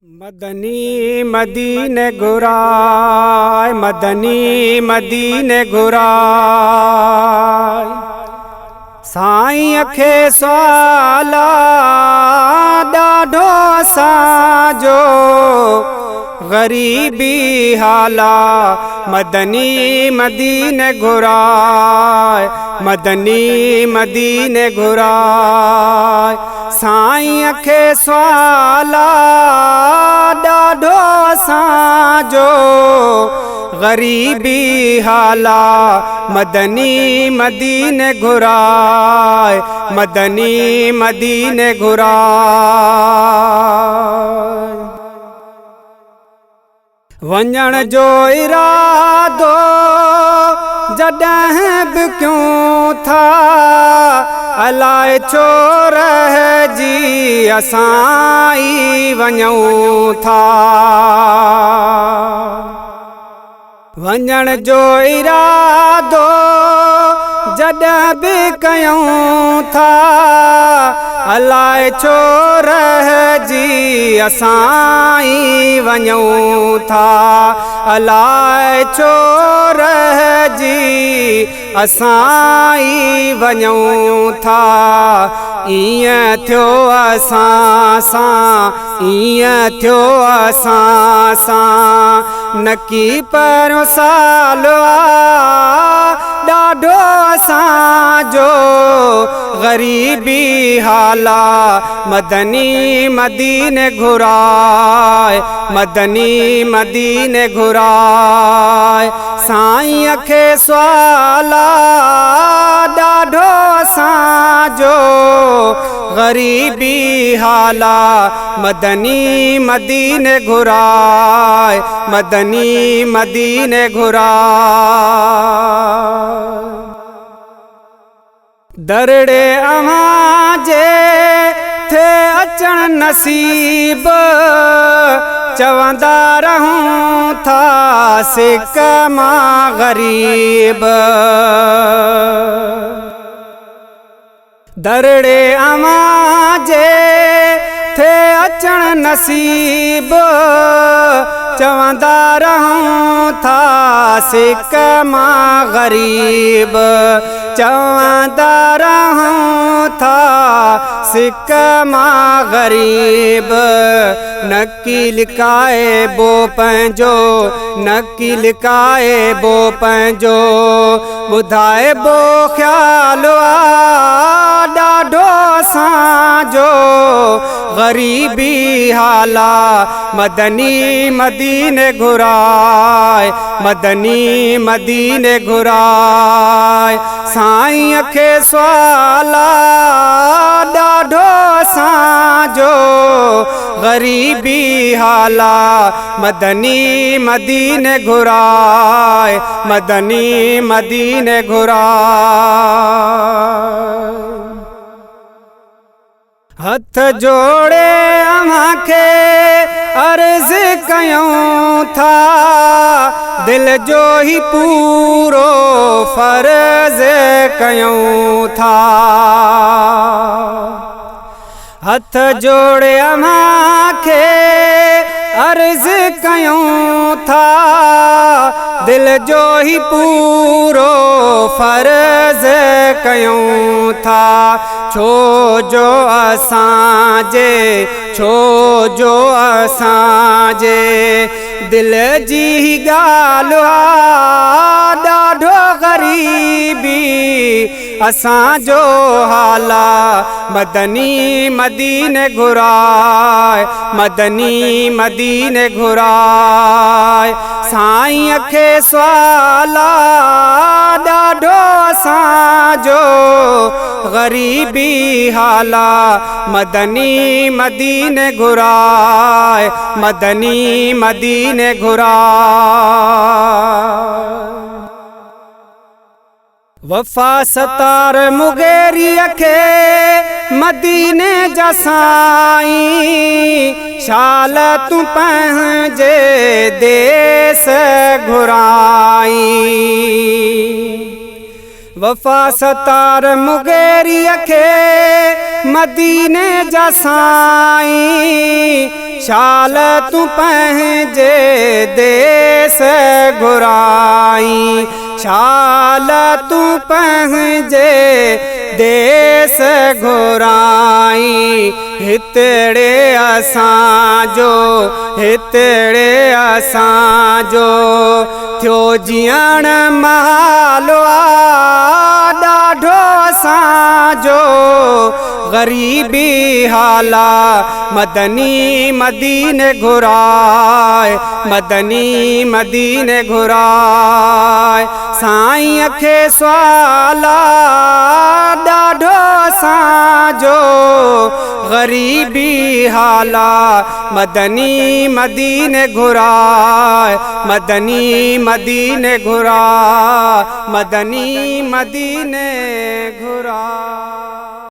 مدني مديني گهرائي مدني مديني گهرائي سائينءَ کي سوال آ ڏاڍو اسان جو غريبي حال آ مدني مديني گهرائي مدني مديني گهرائي سائينءَ کي سوال آ ڏاڍو اسان جو غريبي حال آ مدني مديني گهرائي مدني مديني گهرائي. وڃڻ جو ارادو جڏهن به ڪيون ٿا الائي ڇو رهجي اسان ئي وڃون ٿا. وڃڻ جو ارادو جڏهن به ڪيون ٿا الائي ڇو رهجي اسان ئي وڃون ٿا الائي ڇو رهجي اسان ئي وڃون ٿا ائين ٿيو اسان سان ائين ٿيو اسان سان نڪي پهريون سال آ ڏاڍو اسان جو غريبي حال آ مدني مديني گهرائي مدني مديني گهرائي سائينءَ کي سوال آ ڏاڍو اسان جو غريبي حال آ مدني مديني گهرائي مدني مديني گهرائي. درڙي اوهان جي ٿئي اچڻ نصيب چوندا رهون ٿا سڪ مان غريب. درڙي اوهان جي ٿئي اچڻ نصيب چوندا رهون ٿا سڪ مان غريب چوندا رهون ٿا سڪ مان غريب. نڪي لڪائبو پنهنجو نڪي لڪائبو پنهنجو ٻڌائبو خيال آ ڏاڍو اسان جو غريبي حال آ مدني مديني گهرائي مدني مديني گهرائي سائينءَ کي سوال آ ڏاڍو اسان جو غريبي حال آ مدني مديني گهرائي مدني مديني گهرائي. هٿ جوڙي اوهان کي عرض ڪيون ٿا دل جو ئي پورو فرض ڪيون ٿا. هٿ جوڙي اوهان کي عرض ڪيون ٿا دل جو ئي پورو فرض ڪيون ٿا. ڇو جو اسان جي ڇو جو اسان جي دل جي ڳالهه آ ڏاڍو غريبي اسان جو حال آ مدني مديني گهرائي مدني مديني گهرائي سائينءَ کي سوال آ ڏاڍو اسان جو غريبي حال آ مدني مديني گهرائي مدني مديني گهرائي. وفا ستار مغيريءَ کي مديني جا سائين شال تون پنهنجي ديس گهرائين. وفا ستار مغيريءَ کي مديني جا سائين شال تون پنهنجي ديس گهرائين، شال تون پنهنجي ديس گهرائين. هتڙي اسان جو، هتڙي اسان جو ٿيو جيئڻ محال آ، ڏاڍو اسان جو غريبي حال آ. مدني مديني گهرائي، مدني مديني گهرائي. سائينء کي سوال آ، ڏاڍو اسان جو غريبي حال آ. مدني مديني گهرائي، مدني مديني گهرائي، مدني مديني گهرائي.